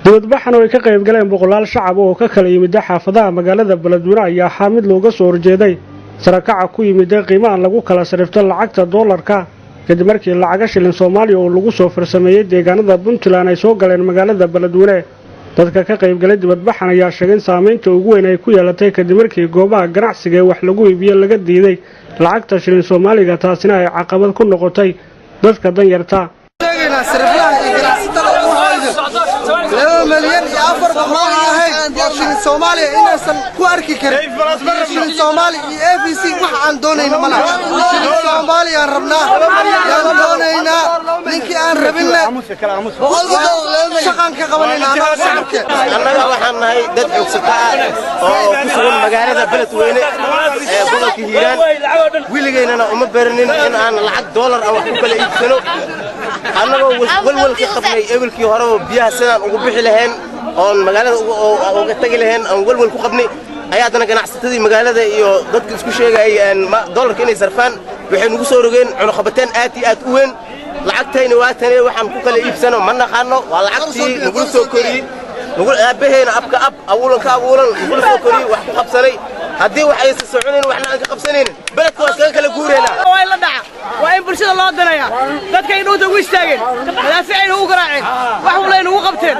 Dibadbaxan oo ay ka qayb galeen boqolaal shacab oo ka kala yimid xaafadaha magaalada Beledweyne ayaa ahaa mid looga soo horjeeday sarakaca ku yimid qiimaha lagu kala sarifto lacagta doolarka, kadib markii lacaga shilin Soomaaliya oo lagu soo farsameeyay deegaanada Puntland ay soo galeen magaalada Beledweyne. Dadka ka qayb galay dibadbaxan ayaa sheegay in saameynta ugu weyn ay ku yeelatay kadib markii goobaha ganacsiga ee wax lagu iibiyo laga diiday lacagta shilin Soomaaliga, taasina ay caqabad ku noqotay dadka danyarta. 2,400,000 ahayd oo shilin Soomaaliya inaysan ku arki karin. Shilin Soomaali iyo AVC wax aan doonayno ma laha. Shilin Soomaali aan rabnaa, yaan doonaynaa. Ninkii aan rabinna shaqaan ka qabanayna annaga shacabke. Annaga waxaan nahay dad xoogsata ah oo ku sugan magaalada Beledweyne ee gobolka Hiiraan. Weligeynana uma beranin in aan lacag doolar ah wax ku kala iibsano, annagoo walwal ka qabnay ebelkii horeba biyaha sidaan ugu bixi lahayn oon magaalada uga tagi lahayn aan walwal ku qabnay. Ayaa haddana ganacsatadii magaalada iyo dadka isku sheegayay doolarka inay sarfaan waxay nugu soo rogeen cunuqabateen aad iyo aad u weyn. Lacagtayna waatane, waxaan ku kala iibsano ma naqaano. Waa lacagtii nagula soo koriyey, aabbaheena abka ab abuulan ka abuulan nagula soo koriyey, wax ku qabsanay. Haddii wax aysan soconayn, waxna aan ka qabsanaynin, beledka waa iskaga kala guuraynaa. Waa in la dhaca, waa in bulshada loo danaya. Dadkay dhuunta ugu istaageen, madaaficayna ugu garaaceen, wax walbayna ugu qabteen.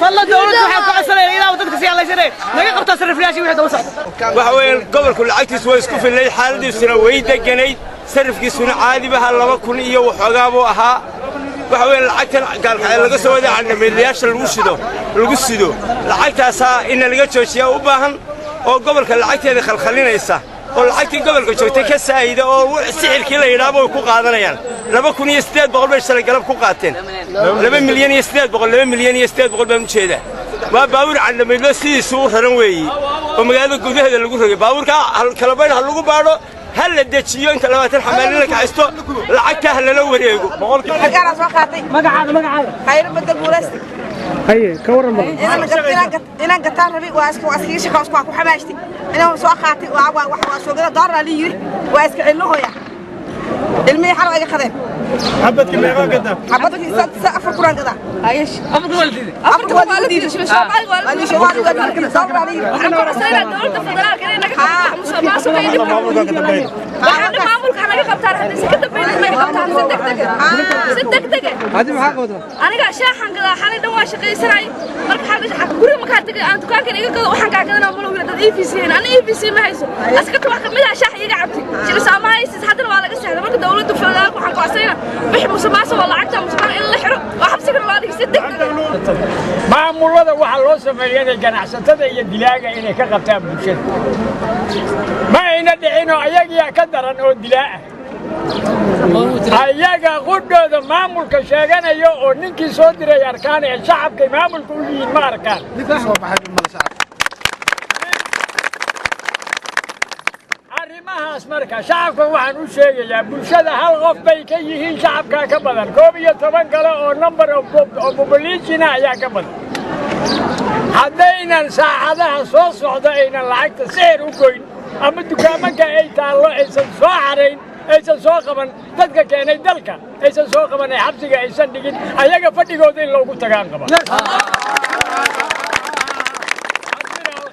Fadlan dawladdu waxaan ka codsanayna ilaa dadka siyaalaysanay naga qabtaa sariflayaashii wixii daba socda. Waxa weeyaan gobolku lacagtiisu waa isku filnayd, xaaladiisuna way deganayd, sarifkiisuna caadibaha 2000 iyo waxoogaa buu ahaa. Waxa weeyaan lacagtan gaalkaceel laga soo waday, candhamiidlayaasha lagu shido lagu sido, lacagtaasaa ina laga joojiyaa u baahan oo gobolka lacagteeda khalkhalinaysa oo lacagtii gobolka joogtay ka saa'ida oo sixirkii la yidhaahba way ku qaadanayaan. 2800 bay shalay galab ku qaateen, 2,800,000, 2,800,000 baan u jeedaa. Waa baabuur candhamaydlo sidiisu u raran weeyi oo magaalada gudaheeda lagu rogay. Baabuurka kalabayn ha lagu baadho, ha la dejiyo, inta 20 xamaalin la kaxaysto lacagta ha lala wareego. Soo qaatay. Magacaada, magacaada? Khayro Badal Guulayste. Haye, ka warran bal. Inaan gataan rabi, waa iska waa iskaga shaqo, waa ku xamaashtay. Inaan soo qaatay, waa waa waa soo gada doolar la yiri, waa iska cillo hooya. Ilmihii xalo iga qadeen. Xabadkii meeqa gadaa? Xabadkii 4,000 aan gadaa. Ayesh, afarta waa la diiday. Afarta waa la diiday. Soomaali Soomaali waa la diiday. Doolar la yiri. Waxaan ku codsanaa dowladda federaalka inay naga qabto musuqmaasuqa iyo dhibka. Waxaan maamulka naga qabtaan, haddii si ka dambeyn naga qabtaan si degdeg, si degdeg. Hadi maxaa qabtaa? Aniga shaaxan gadaa, xalay dhan waa shaqaysanay. Marka xalay guriga markaa tagay aan dukaankan iga gado, waxaan kaa gadanaa malo wiil dad EVC hayn. Ana EVC ma hayso. Askarta wax kamid ah shaax iga cabtay. Shilin ma haysis, haddana waa laga seexday. Marka dowladda federaalka waxaan ku codsanaa wixii musuqmaasuq oo lacagta musuqmaasuq in la xiro oo xabsiga loo dhigo si degdeg. Maamulada waxaa loo sameeya inay ganacsatada iyo dilaaga inay ka qabtaan bulshada. Ma ayna dhicinoo ayagiyaa ka daran oo dilaa ah. Ayaga qudhooda maamulka sheeganaya oo ninkii soo diray arkaan ee shacabkay maamulka u yihiin ma arkaan. Arrimahaas marka shacabka waxaan u sheegayaa, bulshada hal qof bay ka yihiin, shacabkaa ka badan 11 kale oo number of populationa ayaa ka badan. Haddaynan saacadaha soo socda aynan lacagta sixir u goyn ama dukaamanka ay taallo aysan soo xarayn, aysan soo qaban dadka keenay dalka, aysan soo qaban ee xabsiga aysan dhigin, ayaga fadhigooda in loogu tagaan qaba.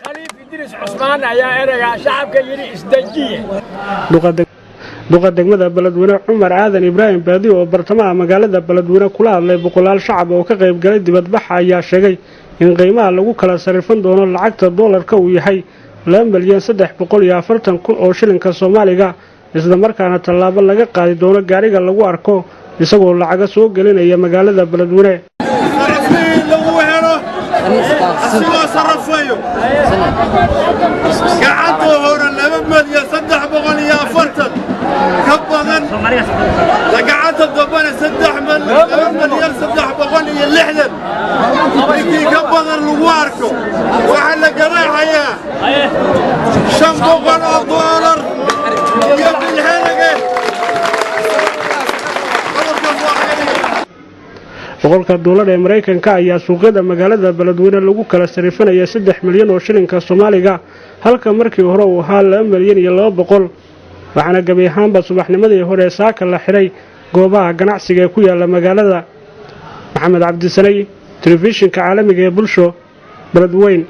Khaliif Idriis Cusmaan ayaa ereygaa shacabka yidhi isdejiye. Duqa degmada Beledweyne Cumar Aadan Ibraahim Baadi oo bartamaha magaalada Beledweyne kula hadlay boqolaal shacab oo ka qayb galay dibadbaxa ayaa sheegay in qiimaha lagu kala sarifan doono lacagta doolarka uu yahay 2,340,000 oo shilinka Soomaaliga, isla markaana tallaabo laga qaadi doono gaariga lagu arko isagoo lacaga soo gelinaya magaalada Beledweyne. Lagu helo asigoo sarrafayo gacanta hore 2,340,000 ka badan, gacanta dambena 2,360,000, ninkii ka badan lagu arko waxaa la ganaaxayaa 500 oo doolar iyo bilxerige. Boqolka doolar ee Maraykanka ayaa suuqyada magaalada Beledweyne lagu kala sarifanaya 3 milyan oo shilinka Soomaaliga, halka markii hore uu ahaa 2,200,000. Waxaana gebi ahaanba subaxnimadii hore saaka la xidhay goobaha ganacsiga ee ku yaala magaalada. Maxamed Cabdisanay, Telefishinka caalamiga ee Bulsho, Beledweyn.